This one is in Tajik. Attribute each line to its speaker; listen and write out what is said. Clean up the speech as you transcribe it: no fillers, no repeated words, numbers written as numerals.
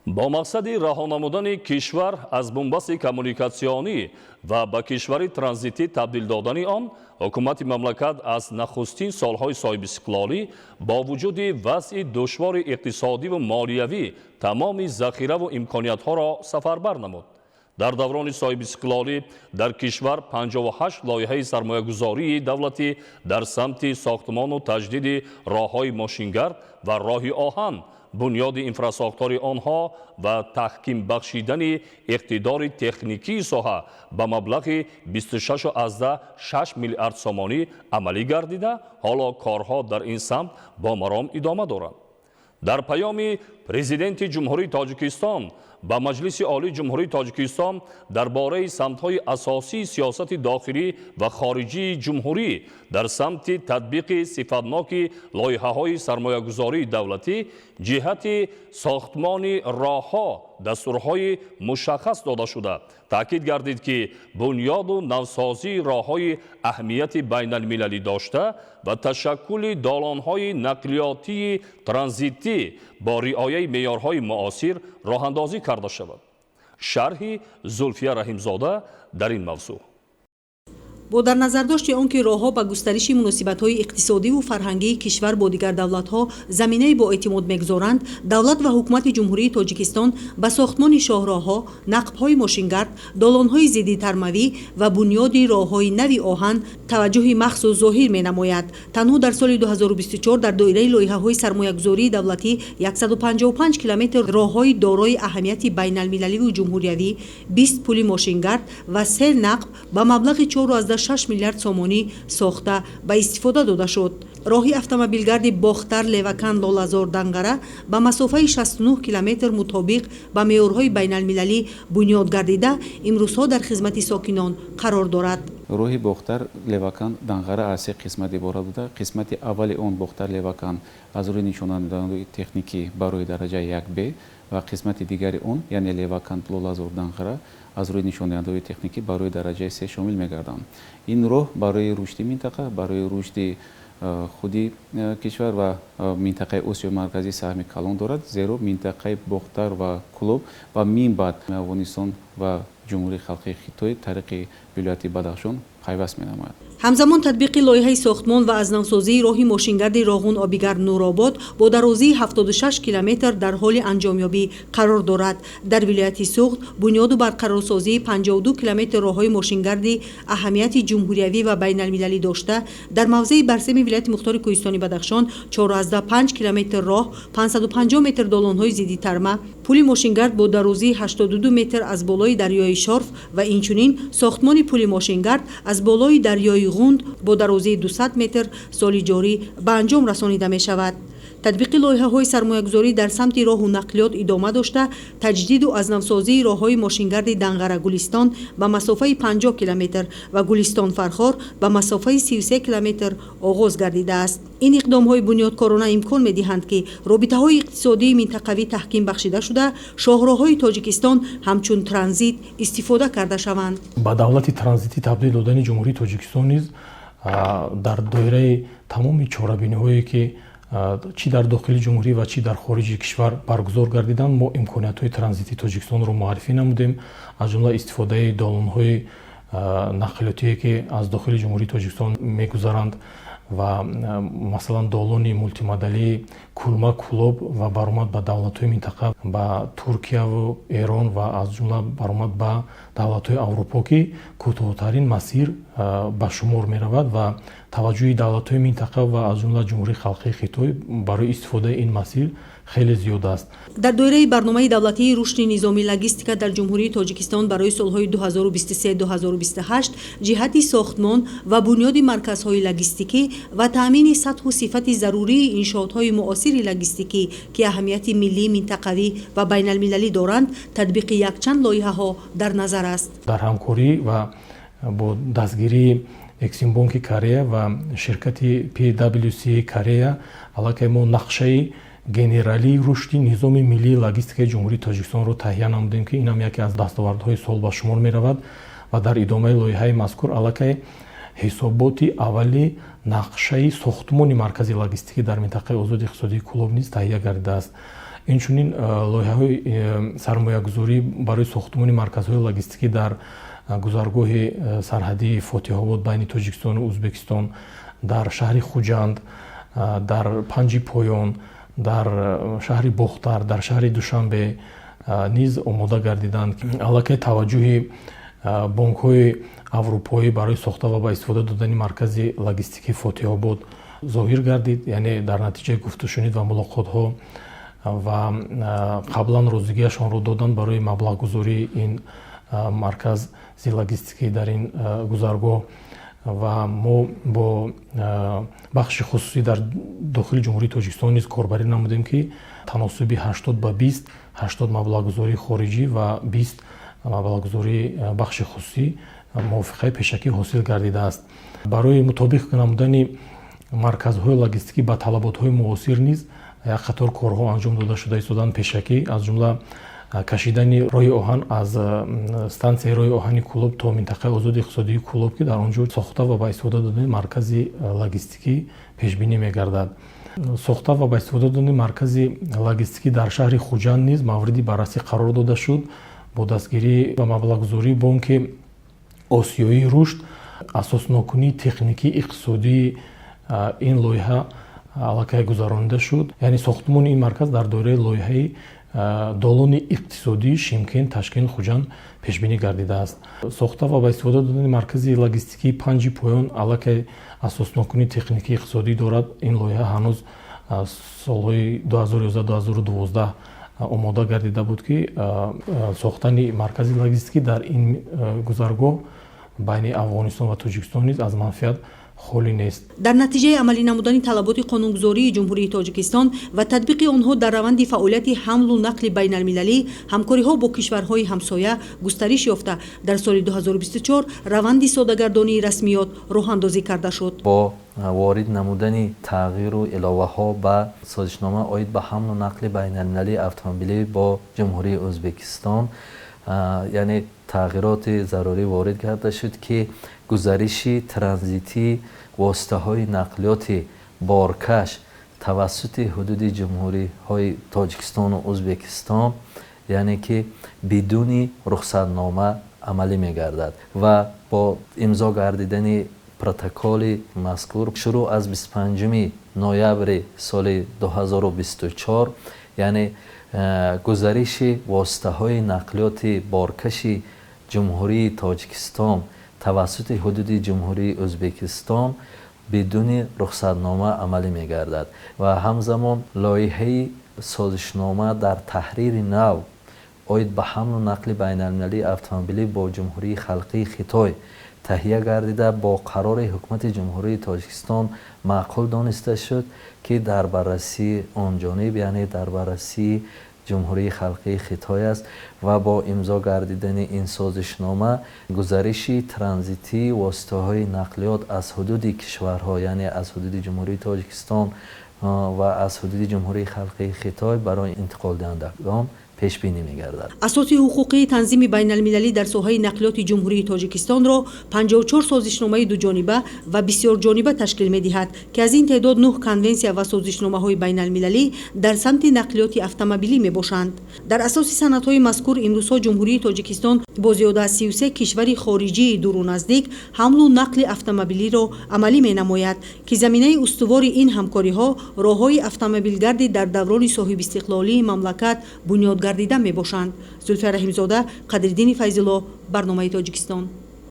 Speaker 1: Бо мақсади раҳо намудани кишвар аз бунбасти коммуникатсионӣ ва ба кишвари транзитӣ табдил додани он, ҳукумати мамлакат аз нахустин солҳои соҳибистиқлолӣ бо вуҷуди вазъи душвори иқтисодиву молиявӣ тамоми захираву имкониятҳоро сафарбар намуд. Дар даврони соҳибистиқлолӣ дар кишвар 58 лоиҳаи сармоягузории давлатӣ дар самти сохтмону таҷдиди роҳҳои мошингард ва роҳи оҳан, бунёди инфрасохтори онҳо ва таҳким бахшидани иқтидори техникии соҳа ба маблағи 26,6 миллиард сомонӣ амалӣ гардида, ҳоло корҳо дар ин самт бо маром идома доранд. Дар паёми Президенти Ҷумҳурии Тоҷикистон ба Маҷлиси Олии Ҷумҳурии Тоҷикистон дар бораи самтҳои асосии сиёсати дохилӣ ва хориҷии ҷумҳурӣ дар самти татбиқи сифатноки лоиҳаҳои сармоягузории давлатӣ ҷиҳати сохтмони роҳҳо дастурҳои мушаххас дода шуда, таъкид гардид, ки бунёду навсозии роҳҳои аҳамияти байналмилалӣ дошта ва ташаккули долонҳои нақлиётии транзитӣ бо риояи меъёрҳои муосир роҳандозӣ карда шавад. Шарҳи Зулфия Раҳимзода дар ин мавзӯъ.
Speaker 2: Бо дар назардошти он ки роҳҳо ба густариши муносибатҳои иқтисодиву фарҳангии кишвар бо дигар давлатҳо заминаи боэътимод мегузоранд, давлат ва ҳукумати Ҷумҳурии Тоҷикистон ба сохтмони шоҳроҳҳо, нақбҳои мошингард, долонҳои зиддитармавӣ ва бунёди роҳҳои нави оҳан таваҷҷӯҳи махсус зоҳир менамояд. Танҳо дар соли 2024 дар доираи лоиҳаҳои сармоягузории давлатӣ 155 километр роҳҳои дорои аҳамияти байналмилаливу ҷумҳуриявӣ, 20 пули мошингард ва се нақб ба маблағи 4,6 миллиард сомонӣ сохта ба истифода дода шуд. Роҳи автомобилгарди Бохтар Левакан Лолазор Данғара ба масофаи 69 километр мутобиқ ба меъёрҳои байналмилалӣ бунёд гардида, имрӯзҳо дар хизмати сокинон қарор дорад.
Speaker 3: Роҳи Бохтар Левакан Данғара аз се қисмат иборат буда, қисмати аввали он Бохтар Левакан аз рӯи нишондиҳандаҳои техникӣ барои дараҷаи 1Б ва қисмати дигари он, яъне Левакан Лолазор Данғара, аз рӯи нишондиҳандаҳои техникӣ барои дараҷаи се шомил мегарданд. Ин роҳ барои рушди минтақа, барои рушди худи кишвар ва минтақаи Осиёи Марказӣ саҳми калон дорад, зеро минтақаи Бохтар ва Кӯлоб ва минбаъд Афғонистон ва Ҷумҳурии Халқии Хитой тариқи вилояти Бадахшон пайваст менамояд.
Speaker 2: Ҳамзамон татбиқи лоиҳаи сохтмон ва аз навсозии роҳи мошингарди Роғун Обигарм Нуробод бо дарозии 76 километр дар ҳоли анҷомёбӣ қарор дорад. Дар вилояти Суғд бунёду барқарорсозии 52 километр роҳҳои мошингарди аҳамияти ҷумҳуриявӣ ва байналмилалӣ дошта, дар мавзеи Барсеми вилояти мухтори кӯҳистони Бадахшон 4,5 километр роҳ, 550 метр долонҳои зиддитарма, пули мошингард бо дарозии 82 метр аз болои дарёи Шорф ва инчунин сохтмони пули мошингард аз болои дарёи Ғунд бо дарозии 200 метр соли ҷорӣ ба анҷом расонида мешавад. Татбиқи лоиҳаҳои сармоягузорӣ дар самти роҳу нақлиёт идома дошта, таҷдиду азнавсозии роҳҳои мошингарди Данғара Гулистон ба масофаи 50 километр ва Гулистон Фархор ба масофаи 33 километр оғоз гардидааст. Ин иқдомҳои бунёдкорона имкон медиҳанд, ки робитаҳои иқтисодии минтақавӣ таҳким бахшида шуда, шоҳроҳҳои Тоҷикистон ҳамчун транзит истифода карда шаванд.
Speaker 4: Ба давлати транзитӣ табдил додани Ҷумҳурии Тоҷикистон низ дар доираи тамоми чорабиниҳое, ки чӣ дар дохили ҷумҳурӣ ва чӣ дар хориҷи кишвар баргузор гардиданд, мо имкониятҳои транзитии Тоҷикистонро муаррифӣ намудем, аз ҷумла истифодаи долонҳои нақлиётие, ки аз дохили Ҷумҳурии Тоҷикистон мегузаранд, ва масалан долони мултимодалии Кулма Кӯлоб ва баромад ба давлатҳои минтақа, ба Туркияву Эрон ва аз ҷумла баромад ба давлатҳои Аврупо, ки кӯтоҳтарин масир ба шумор меравад ва таваҷҷӯҳи давлатҳои минтақа ва аз ҷумла Ҷумҳурии Халқии Хитой барои истифодаи ин масир хеле зиёд аст.
Speaker 2: Дар доираи барномаи давлатии рушди низоми логистика дар Ҷумҳурии Тоҷикистон барои солҳои 2023-2028 ҷиҳати сохтмон ва бунёди марказҳои логистикӣ ва таъмини сатҳу сифати зарурии иншоотҳои муосири логистикӣ, ки аҳамияти миллӣ, минтақавӣ ва байналмилалӣ доранд, татбиқи якчанд лоиҳаҳо дар назар аст.
Speaker 4: Дар ҳамкорӣ ва бо дастгирии Эксимбонки Корея ва ширкати PwC Корея аллакай мо нақшаи генералии рушди низоми миллии логистикаи Ҷумҳурии Тоҷикистонро таҳия намудем, ки инам яке аз дастовардҳои сол ба шумор меравад. Ва дар идомаи лоиҳаи мазкур аллакай ҳисоботи аввали нақшаи сохтмони маркази логистикӣ дар минтақаи озоди иқтисодии Кӯлоб низ таҳия гардидааст. Инчунин лоиҳаҳои сармоягузорӣ барои сохтмони марказҳои логистикӣ дар гузаргоҳи сарҳадии Фотиҳобод байни Тоҷикистону Ӯзбекистон, дар шаҳри Хуҷанд, дар Панҷи Поён, дар шаҳри Бохтар, дар шаҳри Душанбе низ омода гардиданд. Аллакай таваҷҷӯҳи бонкҳои аврупоӣ барои сохта ва ба истифода додани маркази логистикии Фотиҳобод зоҳир гардид, яъне дар натиҷаи гуфтушунид ва мулоқотҳо ва қаблан розигиашонро доданд барои маблағгузории ин маркази логистикӣ дар ин гузаргоҳ. Ва мо бо бахши хусусӣ дар дохили Ҷумҳурии Тоҷикистон низ корбарӣ намудем, ки таносуби 80 ба 20, 80 маблағгузории хориҷӣ ва 20 маблағгузории бахши хусусӣ, мувофиқаи пешакӣ ҳосил гардидааст. Барои мутобиқ намудани марказҳои логистикӣ ба талаботҳои муосир низ як қатор корҳо анҷом дода шуда истоданд пешакӣ, аз ҷумла кашидани роҳи оҳан аз стансияи роҳи оҳани Кӯлоб то минтақаи озоди иқтисодии Кӯлоб, ки дар он ҷо сохта ва ба истифода додани маркази логистикӣ пешбинӣ мегардад. Сохта ва ба истифода додани маркази логистикӣ дар шаҳри Хуҷанд низ мавриди баррасӣ қарор дода шуд. Бо дастгирӣ ва маблағгузории Бонки Осиёии рушд асоснокунии техникии иқтисодии ин лоиҳа аллакай гузаронида шуд, яъне сохтмони ин марказ дар доираи лоиҳаи долони иқтисодии Шимкент, Ташкент, Хуҷанд пешбинӣ гардидааст. Сохта ва ба истифода додани маркази логистикии Панҷи Поён аллакай асоснокунии техникии иқтисодӣ дорад. Ин лоиҳа ҳанӯз солҳои 2011-2012 омода гардида буд, ки сохтани маркази логистикӣ дар ин гузаргоҳ байни Афғонистон ва Тоҷикистон низ аз манфиат холӣ нест.
Speaker 2: Дар натиҷаи амалӣ намудани талаботи қонунгузории Ҷумҳурии Тоҷикистон ва татбиқи онҳо дар раванди фаъолияти ҳамлу нақли байналмилалӣ, ҳамкориҳо бо кишварҳои ҳамсоя густариш ёфта, дар соли 2024 раванди содагардонии расмиёт роҳандозӣ карда шуд.
Speaker 5: Бо ворид намудани тағйиру иловаҳо ба созишнома оид ба ҳамлу нақли байналмилалии автомобилӣ бо Ҷумҳурии Ӯзбекистон, яъне тағйироти зарурӣ ворид карда шуд, ки гузариши транзитии воситаҳои нақлиёти боркаш тавассути ҳудуди ҷумҳуриҳои Тоҷикистону Ӯзбекистон, яъне ки бидуни рухсатнома амалӣ мегардад. Ва бо имзо гардидани протоколи мазкур шурӯъ аз 25 ноябри соли 2024, яъне гузариши воситаҳои нақлиёти боркаши Ҷумҳурии Тоҷикистон тавассути ҳудуди Ҷумҳурии Ӯзбекистон бидуни рухсатнома амалӣ мегардад. Ва ҳамзамон лоиҳаи созишнома дар таҳрири нав оид ба ҳамлу нақли байналмилалии автомобилӣ бо Ҷумҳурии Халқии Хитой таҳия гардида, бо қарори Ҳукумати Ҷумҳурии Тоҷикистон маъқул дониста шуд, ки дар баррасии он ҷониб, яъне дар баррасии Ҷумҳурии Халқии Хитой аст. Ва бо имзо гардидани ин созишнома гузариши транзитии воситаҳои нақлиёт аз ҳудуди кишварҳо, яъне аз ҳудуди Ҷумҳурии Тоҷикистон ва аз ҳудуди Ҷумҳурии Халқии Хитой барои интиқолдиҳандагон пешбинӣ мегардад.
Speaker 2: Асоси ҳуқуқии танзими байналмилалӣ дар соҳаи нақлиёти Ҷумҳурии Тоҷикистонро 54 созишномаи дуҷониба ва бисёрҷониба ташкил медиҳад, ки аз ин теъдод нӯҳ конвенсия ва созишномаҳои байналмилалӣ дар самти нақлиёти автомобилӣ мебошанд. Дар асоси санадҳои мазкур имрӯзҳо Ҷумҳурии Тоҷикистон бо зиёда аз 33 кишвари хориҷии дуру наздик ҳамлу нақли автомобилиро амалӣ менамояд, ки заминаи устувори ин ҳамкориҳо роҳҳои автомобилгарди дар даврони соҳибистиқлолии мамлакат бунёд гардида мебошанд. Зулфия Раҳимзода, Қадриддини Файзулло, барномаи Тоҷикистон.